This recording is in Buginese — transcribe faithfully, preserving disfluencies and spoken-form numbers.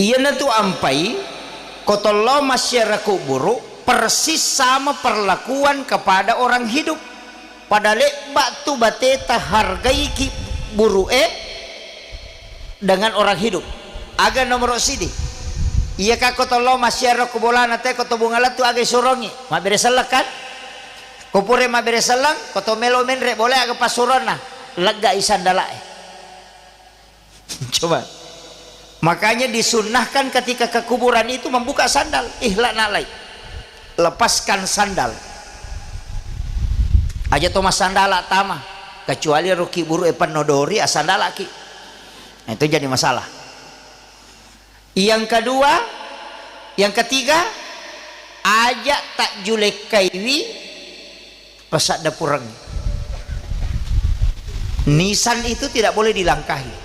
Iyanatu ampai, ko tollo massiara kuburu, persis sama perlakuan kepada orang hidup. Pada lebba tu bateta hargai ki buru'e dengan orang hidup. Aga nomoro sidi. Iya ka ko tollo massiara ku bolana te ko to bunga lettu aga isurongi. Mabbere selleng kan? Ko pura mabbere selleng, ko to melo menre bola aga passuronna. Legga i sandala'e. Coba. Makanya disunnahkan ketika ke kuburan itu membuka sandal. Ihla na'lai. Lepaskan sandal. Aja to massandala tama. Kecuali ro ki buru e penno dori, asandalaki. Nah, itu jadi masalah. Yang kedua, yang ketiga, aja tajjulekkaiwi pasadda pureng. Nisan itu tidak boleh dilangkahi.